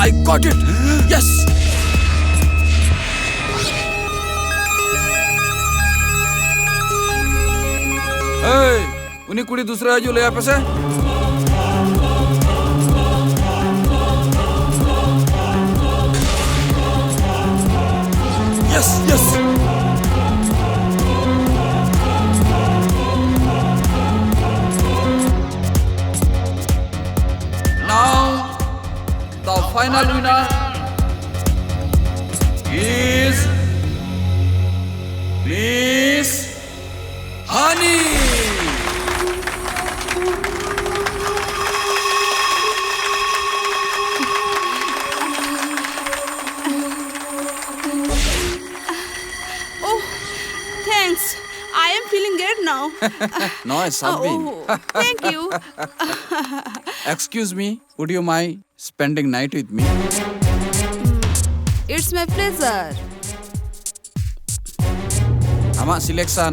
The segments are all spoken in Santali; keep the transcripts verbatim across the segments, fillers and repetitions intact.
I got it. Yes. Hey, ᱩᱱᱤ ᱠᱩᱲᱤ ᱫᱩᱥᱨᱟ ᱦᱤᱡᱩᱜ ᱞᱟᱹᱭ ᱟᱯᱮ ᱥᱮ? Yes, yes. Now the final winner is Miss Honey. Oh, thanks. I am feeling great now. নয়, সাত দিন। Oh, thank you. Excuse me, would you mind spending night with me? It's my pleasure. ᱟᱢᱟᱜ selection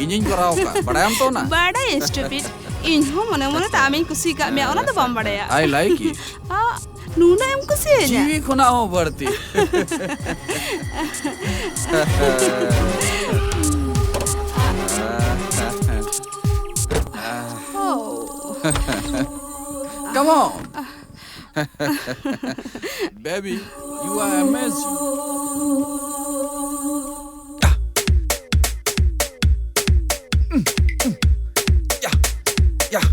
ᱤᱧᱤᱧ ᱠᱚᱨᱟᱣ ᱟᱠᱟᱫ, ᱵᱟᱲᱟᱭᱟᱢ ᱛᱚ ᱚᱱᱟ? ᱵᱟᱲᱟᱭᱟᱹᱧ, stupid. ᱤᱧ ᱦᱚᱸ ᱢᱚᱱᱮ ᱢᱚᱱᱮ ᱛᱮ ᱟᱢᱤᱧ ᱠᱩᱥᱤ ᱟᱠᱟᱫ ᱢᱮᱭᱟ, ᱚᱱᱟ ᱫᱚ ᱵᱟᱢ ᱵᱟᱲᱟᱭᱟ? I like it. ᱟ, ᱱᱩᱱᱟᱹᱜ ᱮᱢ ᱠᱩᱥᱤᱭᱟᱹᱧᱟ? ᱡᱤᱣᱤ ᱠᱷᱚᱱᱟᱜ ᱦᱚᱸ ᱵᱟᱹᱲᱛᱤ᱾ Oh. Come on. Baby, you are amazing. Yeah, yeah.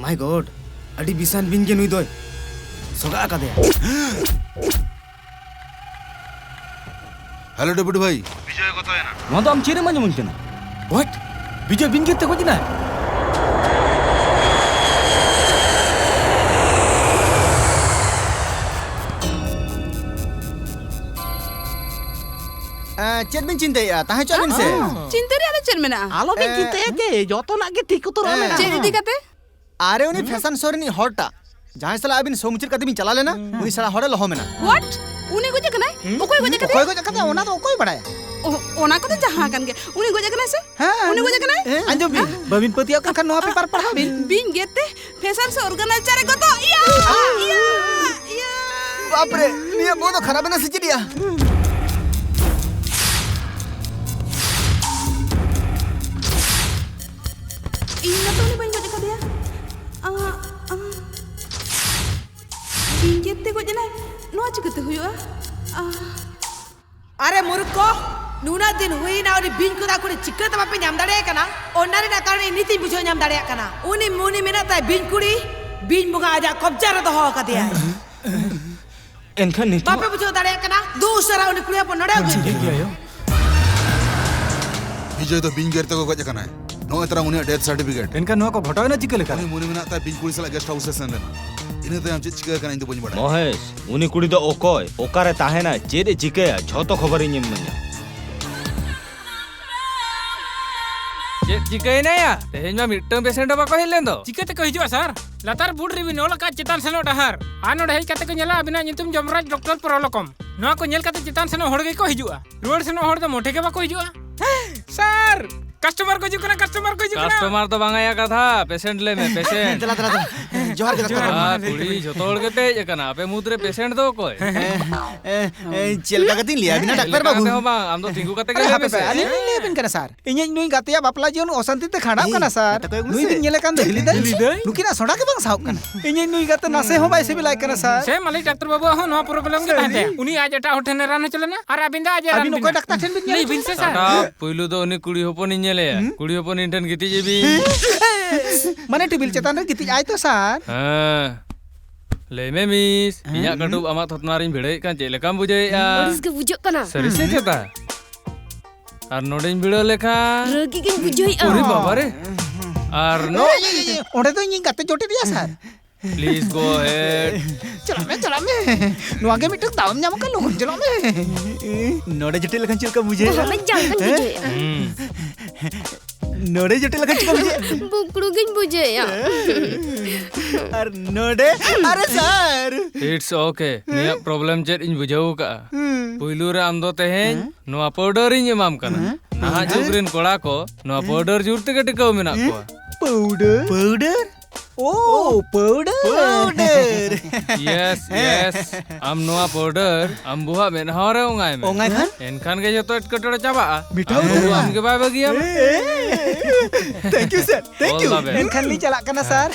My God, ᱟᱹᱰᱤ ᱵᱤᱥᱟᱱ ᱵᱤᱧ ᱜᱮ ᱱᱩᱭ ᱫᱚᱭ ᱥᱚᱜᱟ ᱟᱠᱟᱫᱮᱭᱟ᱾ ᱦᱮᱞᱳ ᱰᱮᱵᱷᱤᱰ ᱵᱷᱟᱭ᱾ ᱵᱤᱡᱚᱭ ᱜᱚᱛᱚᱭᱮᱱᱟ᱾ ᱱᱚᱣᱟ ᱫᱚ ᱟᱢ ᱪᱮᱫ ᱮᱢ ᱟᱸᱡᱚᱢᱟᱹᱧ ᱠᱟᱱᱟ? What? ᱵᱤᱡᱚᱭ ᱵᱤᱧ ᱜᱮᱨ ᱛᱮ ᱜᱚᱡ ᱮᱱᱟᱭ? ᱮ, ᱪᱮᱫ ᱵᱤᱱ ᱪᱤᱱᱛᱟᱹᱭᱮᱫᱼᱟ? ᱛᱟᱦᱮᱸ ᱦᱚᱪᱚᱣᱟᱜ ᱵᱤᱱ ᱥᱮ᱾ ᱪᱤᱱᱛᱟᱹ ᱨᱮᱭᱟᱜ ᱫᱚ ᱪᱮᱫ ᱢᱮᱱᱟᱜᱼᱟ? ᱟᱞᱚᱵᱤᱱ ᱮ, ᱪᱤᱱᱛᱟᱹᱭᱟ ᱡᱮ, ᱡᱚᱛᱚᱱᱟᱜ ᱜᱮ ᱴᱷᱤᱠ ᱩᱛᱟᱹᱨᱚᱜᱼᱟ ᱮ᱾ ᱢᱮᱱᱟᱜᱼᱟ᱾ ᱪᱮᱫ ᱤᱫᱤ ᱠᱟᱛᱮ? ᱟᱨᱮ, ᱩᱱᱤ ᱯᱷᱮᱥᱚᱱ ᱥᱳ ᱨᱤᱱᱤᱡ ᱦᱚᱲᱴᱟᱜ, ᱡᱟᱦᱟᱸᱭ ᱥᱟᱞᱟᱜ ᱟᱹᱵᱤᱱ ᱥᱳ ᱢᱩᱪᱟᱹᱫ ᱠᱟᱛᱮ ᱵᱤᱱ ᱪᱟᱞᱟᱣ ᱞᱮᱱᱟ, ᱩᱱᱤ ᱥᱟᱞᱟᱜ ᱦᱚᱲᱮ ᱞᱚᱦᱚ ᱢᱮᱱᱟ᱾ What? ᱩᱱᱤ ᱜᱚᱡ ᱟᱠᱟᱱᱟᱭ? ᱚᱠᱚᱭ ᱜᱚᱡ ᱟᱠᱟᱫᱮᱭᱟ? ᱚᱠᱚᱭ ᱜᱚᱡ ᱟᱠᱟᱫᱮᱭᱟ, ᱚᱱᱟ ᱫᱚ ᱚᱠᱚᱭ ᱵᱟᱲᱟᱭᱟ? ᱚ, ᱚᱱᱟ ᱠᱚᱫᱚ ᱡᱟᱦᱟᱸ ᱠᱟᱱ ᱜᱮ, ᱩᱱᱤ ᱜᱚᱡ ᱟᱠᱟᱱᱟᱭ ᱥᱮ? ᱦᱮᱸ᱾ ᱩᱱᱤ ᱜᱚᱡ ᱟᱠᱟᱱᱟᱭ? ᱦᱮᱸ᱾ ᱟᱸᱡᱚᱢ ᱵᱤᱱ, ᱵᱟᱹᱵᱤᱱ ᱯᱟᱹᱛᱭᱟᱹᱣ ᱠᱟᱱ ᱠᱷᱟᱱ ᱱᱚᱣᱟ ᱯᱮᱯᱟᱨ ᱯᱟᱲᱦᱟᱣ ᱵᱤᱱ᱾ ᱵᱤᱧ ᱜᱮᱨ ᱛᱮ ᱯᱷᱮᱥᱚᱱ ᱥᱳ ᱚᱨᱜᱟᱱᱟᱭᱡᱟᱨ ᱮ ᱜᱚᱛᱚ᱾ ᱤᱭᱟ! ᱤᱭᱟ! ᱤᱭᱟ! ᱵᱟᱯᱨᱮ, ᱱᱤᱭᱟᱹ ᱵᱚᱦᱚᱜ ᱫᱚ ᱠᱷᱟᱨᱟᱯ ᱮᱱᱟ ᱥᱮ ᱪᱮᱫ ᱭᱟ? ᱤᱧ ᱢᱟᱛᱚ ᱩᱱᱤ ᱵᱟᱹᱧ ᱜᱚᱡ ᱟᱠᱟᱫᱮᱭᱟ᱾ ᱟᱸ, ᱟᱸ᱾ ᱤᱧ ᱪᱮᱫ ᱛᱮ ᱜᱚᱡ ᱮᱱᱟᱭ? ᱱᱚᱣᱟ ᱪᱤᱠᱟᱹᱛᱮ ᱦᱩᱭᱩᱜᱼᱟ? ᱟᱸ᱾ ᱟᱨᱮ ᱢᱩᱨᱩᱠᱷ ᱠᱚ, ᱱᱩᱱᱟᱹᱜ ᱫᱤᱱ ᱦᱩᱭᱱᱟ ᱩᱱᱤ ᱵᱤᱧ ᱠᱚᱫᱟ ᱠᱩᱲᱤ ᱪᱤᱠᱟᱹᱛᱮ ᱵᱟᱯᱮ ᱧᱟᱢ ᱫᱟᱲᱮᱭᱟᱭ ᱠᱟᱱᱟ? ᱚᱱᱟ ᱨᱮᱱᱟᱜ ᱠᱟᱨᱚᱱ ᱤᱧ ᱱᱤᱛᱤᱧ ᱵᱩᱡᱷᱟᱹᱣ ᱧᱟᱢ ᱫᱟᱲᱮᱭᱟᱜ ᱠᱟᱱᱟ᱾ ᱩᱱᱤ, ᱩᱱᱤ ᱢᱮᱱᱟᱜ ᱛᱟᱭ ᱵᱤᱧ ᱠᱩᱲᱤ, ᱵᱤᱧ ᱵᱚᱸᱜᱟ ᱟᱡᱟᱜ ᱠᱚᱵᱡᱟ ᱨᱮ ᱫᱚᱦᱚ ᱟᱠᱟᱫᱮᱭᱟᱭ᱾ ᱮᱱᱠᱷᱟᱱ ᱱᱤᱛᱚᱜ? ᱵᱟᱯᱮ ᱵᱩᱡᱷᱟᱹᱣ ᱫᱟᱲᱮᱭᱟᱜ ᱠᱟᱱᱟ? ᱫᱩ ᱩᱥᱟᱹᱨᱟ ᱩᱱᱤ ᱠᱩᱲᱤ ᱦᱚᱯᱚᱱ ᱱᱚᱰᱮ ᱟᱹᱜᱩᱭ ᱯᱮ᱾ ᱴᱷᱤᱠ ᱜᱮᱭᱟ, ᱟᱭᱳ᱾ ᱵᱤᱡᱚᱭ ᱫᱚ ᱵᱤᱧ ᱜᱮᱨ ᱛᱮᱠᱚ ᱜᱚᱡ ᱟᱠᱟᱱᱟᱭ᱾ ᱱᱚᱜᱼᱚᱭ ᱛᱟᱨᱟ ᱩᱱᱤᱭᱟᱜ death certificate᱾ ᱮᱱᱠᱷᱟᱱ ᱱᱚᱣᱟ ᱠᱚ ᱜᱷᱚᱴᱟᱣ ᱮᱱᱟ ᱪᱤᱠᱟᱹ ᱞᱮᱠᱟᱛᱮ? ᱩᱱᱤ ᱢᱩᱱᱤ ᱢᱮᱱᱟᱜ ᱛᱟᱭ ᱵᱤᱧ ᱠᱩᱲᱤ ᱥᱟᱞᱟᱜ guest house ᱮ ᱥᱮᱱ ᱞᱮᱱᱟ᱾ ᱤᱱᱟᱹ ᱛᱟᱭᱚᱢ ᱪᱮᱫ ᱪᱤᱠᱟᱹ ᱟᱠᱟᱱᱟ ᱤᱧ ᱫᱚ ᱵᱟᱹᱧ ᱵᱟᱲᱟᱭᱟ᱾ ᱢᱚᱦᱮᱥ, ᱩᱱᱤ ᱠᱩᱲᱤ ᱫᱚ ᱚᱠᱚᱭ, ᱚᱠᱟᱨᱮ ᱛᱟᱦᱮᱱᱟᱭ, ᱪᱮᱫ ᱮ ᱪᱤᱠᱟᱹᱭᱟ, ᱡᱷᱚᱛᱚ ᱠᱷᱚᱵᱚᱨ ᱤᱧ ᱮᱢᱟᱹᱧᱟ᱾ ᱪᱮᱫ ᱪᱤᱠᱟᱹᱭᱮᱱᱟᱭᱟ? ᱛᱮᱦᱮᱧ ᱢᱟ ᱢᱤᱫᱴᱟᱝ patient ᱦᱚᱸ ᱵᱟᱠᱚ ᱦᱮᱡ ᱞᱮᱱ ᱫᱚ᱾ ᱪᱤᱠᱟᱹ ᱛᱮᱠᱚ ᱦᱤᱡᱩᱜᱼᱟ, ᱥᱟᱨ? ᱞᱟᱛᱟᱨ ᱵᱳᱨᱰ ᱨᱮᱵᱤᱱ ᱚᱞ ᱟᱠᱟᱫ ᱪᱮᱛᱟᱱ ᱥᱮᱱᱚᱜ ᱰᱟᱦᱟᱨ᱾ ᱟᱨ ᱱᱚᱰᱮ ᱦᱮᱡ ᱠᱟᱛᱮ ᱠᱚ ᱧᱮᱞᱟ ᱟᱵᱤᱱᱟᱜ ᱧᱩᱛᱩᱢ ᱡᱚᱢᱨᱟᱡᱽ ᱰᱚᱠᱴᱚᱨ ᱯᱚᱨᱚᱞᱚᱠᱚᱢ᱾ ᱱᱚᱣᱟ ᱠᱚ ᱧᱮᱞ ᱠᱟᱛᱮ ᱪᱮᱛᱟᱱ ᱥᱮᱱᱚᱜ ᱦᱚᱲ ᱜᱮᱠᱚ ᱦᱤᱡᱩᱜᱼᱟ᱾ ᱨᱩᱣᱟᱹᱲ ᱥᱮᱱᱚᱜ ᱦᱚᱲ ᱫᱚ ᱢᱚᱴᱷᱮ ᱜᱮ ᱵᱟᱠᱚ ᱦᱤᱡᱩᱜᱼᱟ᱾ ᱥᱟᱨ, customer ᱠᱚ ᱦᱤᱡᱩᱜ ᱠᱟᱱᱟ, customer ᱠᱚ ᱦᱤᱡᱩᱜ ᱠᱟᱱᱟ᱾ Customer ᱫᱚ ᱵᱟᱝ ᱟᱭᱟ ᱠᱟᱛᱷᱟ, patient ᱞᱟᱹᱭ ᱢᱮ, patient᱾ ᱫᱮᱞᱟ, ᱫᱮᱞᱟ, ᱫᱮᱞᱟ᱾ ᱡᱚᱦᱟᱨ ᱜᱮ, ᱰᱟᱠᱛᱟᱨ ᱵᱟᱹᱵᱩ᱾ ᱵᱟᱵᱟ, ᱠᱩᱲᱤ ᱡᱷᱚᱛᱚ ᱦᱚᱲ ᱜᱮᱯᱮ ᱦᱮᱡ ᱟᱠᱟᱱᱟ, ᱟᱯᱮ ᱢᱩᱫᱽᱨᱮ patient ᱫᱚ ᱚᱠᱚᱭ? ᱮ, ᱮ, ᱪᱮᱫ ᱞᱮᱠᱟ ᱠᱟᱛᱮᱧ ᱞᱟᱹᱭ ᱟᱵᱤᱱᱟ, ᱪᱮᱫ ᱰᱟᱠᱛᱟᱨ ᱞᱮᱠᱟ ᱵᱟᱹᱵᱩ? ᱠᱟᱛᱮ ᱦᱚᱸ ᱵᱟᱝ, ᱟᱢ ᱫᱚ ᱛᱤᱸᱜᱩ ᱠᱟᱛᱮ ᱜᱮ ᱟᱨᱮ, ᱞᱟᱹᱭ ᱦᱟᱯᱮ ᱢᱮ᱾ ᱯᱮ, ᱟᱹᱞᱤᱧ ᱞᱤᱧ ᱞᱟᱹᱭ ᱟᱵᱤᱱ ᱠᱟᱱᱟ, ᱥᱟᱨ᱾ ᱤᱧᱤᱡ ᱱᱩᱭ ᱜᱟᱛᱮᱭᱟᱜ ᱵᱟᱯᱞᱟ ᱡᱤᱭᱚᱱ ᱚᱥᱟᱱᱛᱤ ᱛᱮ ᱠᱷᱟᱸᱰᱟᱜ ᱮᱭ, ᱠᱟᱱᱟ, ᱥᱟᱨ᱾ ᱢᱮᱛᱟ ᱠᱚ ᱟᱹᱜᱩ ᱱᱩᱭ ᱢᱮᱥᱮ᱾ ᱵᱤᱱ ᱧᱮᱞᱮ ᱠᱟᱱ ᱫᱚ, ᱦᱤᱞᱤ ᱫᱟᱭ? ᱦᱤᱞᱤ ᱫᱟᱭ? ᱱᱩᱠᱤᱱᱟᱜ ᱥᱚᱰᱟ ᱜᱮ ᱵᱟᱝ ᱥᱟᱦᱚᱵ ᱠᱟᱱᱟ᱾ ᱤᱧᱤᱡ ᱱᱩᱭ ᱜᱟᱛᱮ ᱱᱟᱥᱮ ᱦᱚᱸ ᱵᱟᱭ ᱥᱤᱵᱤᱞᱟᱭ ᱠᱟᱱᱟ, ᱥᱟᱨ᱾ ᱥᱮ ᱢᱟᱹᱞᱤ ᱰᱟᱠᱛᱟᱨ ᱵᱟᱹᱵᱩᱣᱟᱜ ᱦᱚᱸ ᱱᱚᱣᱟ problem ᱜᱮ ᱛᱟᱦᱮᱸ ᱛᱟᱭᱟ᱾ ᱩᱱᱤ ᱟᱡ ᱮᱴᱟᱜ ᱦᱚᱲ ᱴᱷᱮᱱᱮ ᱨᱟᱱ ᱦᱚᱪᱚ ᱞᱮᱱᱟ ᱟᱨ ᱟᱹᱵᱤᱱ ᱫᱚ ᱟᱡ ᱮ ᱨᱟᱱ ᱟᱹᱵᱤᱱ ᱵᱤᱱᱟ᱾ ᱚᱠᱚᱭ ᱰᱟᱠᱛᱟᱨ ᱴᱷᱮᱱ ᱵᱤᱱ ᱧᱮᱞ ᱞᱟᱹᱭ ᱵᱤᱱ ᱥᱮ, ᱦᱚᱪᱚ ᱥᱟᱨ᱾ ᱥᱟᱴᱟᱯ, ᱯᱩᱭᱞᱩ ᱫᱚ ᱩᱱᱤ ᱠᱩᱲᱤ ᱦᱚᱯᱚᱱᱤᱧ ᱧᱮᱞᱮᱭᱟ᱾ ᱦᱩᱸ? ᱠᱩᱲᱤ ᱦᱚᱯᱚᱱ ᱤᱧ ᱴᱷᱮᱱ ᱜᱤᱛᱤᱡ ᱮ ᱵᱤᱱ᱾ ᱢᱟᱱᱮ ᱴᱮᱵᱤᱞ ᱪᱮᱛᱟᱱ ᱨᱮ ᱜᱤᱛᱤᱡ ᱟᱭ ᱛᱚ, ᱥᱟᱨ᱾ ᱦᱮᱸ᱾ ᱞᱟᱹᱭ ᱢᱮ, ᱢᱤᱥ, ᱦᱮᱸ? ᱤᱧᱟᱜ ᱠᱟᱹᱴᱩᱵ ᱟᱢᱟᱜ ᱛᱷᱚᱛᱱᱟ ᱨᱤᱧ ᱵᱷᱤᱲᱟᱹᱣᱮᱫ ᱠᱟᱱ ᱪᱮᱫ ᱞᱮᱠᱟᱢ ᱵᱩᱡᱷᱟᱹᱣᱮᱫᱼᱟ? ᱟᱹᱲᱤᱥ ᱜᱮ ᱵᱩᱡᱷᱟᱹᱜ ᱠᱟᱱᱟ᱾ ᱥᱟᱹᱨᱤ ᱥᱮ ᱪᱮᱛᱟ? ᱟᱨ ᱱᱚᱰᱮᱧ ᱵᱷᱤᱲᱟᱹᱣ ᱞᱮᱠᱷᱟᱱ? ᱨᱟᱹᱜᱤ ᱜᱤᱧ ᱵᱩᱡᱷᱟᱹᱣᱮᱫᱼᱟ᱾ ᱚᱨᱮ ᱵᱟᱵᱟ ᱨᱮ᱾ ᱟᱨ ᱱᱚ- ᱮᱭ, ᱮᱭ, ᱮᱭ, ᱚᱸᱰᱮ ᱫᱚ ᱤᱧᱤᱧ ᱜᱟᱛᱮ ᱡᱚᱴᱮᱫ ᱮᱭᱟ, ᱥᱟᱨ᱾ Please go ahead. ᱪᱟᱞᱟᱜ ᱢᱮ, ᱪᱟᱞᱟᱜ ᱢᱮ᱾ ᱱᱚᱣᱟ ᱜᱮ ᱢᱤᱫᱴᱟᱝ ᱫᱟᱣᱮᱢ ᱧᱟᱢ ᱟᱠᱟᱫ, ᱞᱚᱜᱚᱱ ᱪᱟᱞᱟᱜ ᱢᱮ᱾ ᱱᱚᱰᱮ ᱡᱚᱴᱮᱫ ᱞᱮᱠᱷᱟᱱ ᱪᱮᱫ ᱞᱮᱠᱟ ᱵᱩᱡᱷᱟᱹᱜᱼᱟ? ᱫᱚᱢᱮ ᱡᱟᱸᱜᱟᱧ ᱦᱮᱸ? ᱵᱩᱡᱷᱟᱹᱣᱮᱫᱼᱟ᱾ ᱦᱩᱸ᱾ ᱱᱚᱰᱮ ᱡᱚᱴᱮᱫ ᱞᱮᱠᱷᱟᱱ ᱪᱮᱫ ᱞᱮᱠᱟ ᱵᱩᱡᱷᱟᱹᱜᱼᱟ? ᱵᱩᱠᱲᱩ ᱜᱤᱧ ᱵᱩᱡᱷᱟᱹᱣᱮᱫᱼᱟ᱾ ᱟᱨ ᱱᱚᱰᱮ? ᱟᱨᱮ ᱥᱟᱨ! It's okay. ᱱᱤᱭᱟᱹ problem ᱪᱮᱫ ᱤᱧ ᱵᱩᱡᱷᱟᱹᱣ ᱟᱠᱟᱫᱼᱟ᱾ ᱦᱩᱸ᱾ ᱯᱩᱭᱞᱩ ᱨᱮ ᱟᱢ ᱫᱚ ᱛᱮᱦᱮᱧ ᱦᱮᱸ? ᱱᱚᱣᱟ powder ᱤᱧ ᱮᱢᱟᱢ ᱠᱟᱱᱟ᱾ ᱦᱮᱸ? ᱱᱟᱦᱟᱜ ᱡᱩᱜᱽ ᱨᱮᱱ ᱠᱚᱲᱟ ᱠᱚ ᱱᱚᱣᱟ ᱦᱮᱸ? Powder ᱡᱩᱨ ᱛᱮᱜᱮ ᱴᱤᱠᱟᱹᱣ ᱢᱮᱱᱟᱜ ᱦᱮᱸ? ᱠᱚᱣᱟ᱾ Powder? Powder? ᱳ, powder! Powder! Yes, ᱦᱮᱸ᱾ Yes. ᱟᱢ ᱱᱚᱣᱟ powder ᱟᱢ ᱵᱚᱦᱚᱜ ᱢᱮᱫᱦᱟ ᱨᱮ ᱚᱝᱟᱭ ᱢᱮ᱾ ᱚᱝᱟᱭ ᱠᱷᱟᱱ? ᱮᱱᱠᱷᱟᱱ ᱜᱮ ᱡᱚᱛᱚ ᱮᱴᱠᱮᱴᱚᱬᱮ ᱪᱟᱵᱟᱜᱼᱟ᱾ ᱢᱮᱴᱟᱣ ᱟᱢ ᱵᱚᱦᱚᱜ ᱩᱛᱟᱹᱨᱚᱜᱼᱟ᱾ ᱟᱢ ᱜᱮ ᱵᱟᱭ ᱵᱟᱹᱜᱤᱭᱟᱢᱟ᱾ ᱮ, ᱮ, Thank you, sir. Thank you. All the best. ᱮᱱᱠᱷᱟᱱ ᱞᱤᱧ ᱪᱟᱞᱟᱜ ᱠᱟᱱᱟ, ᱥᱟᱨ᱾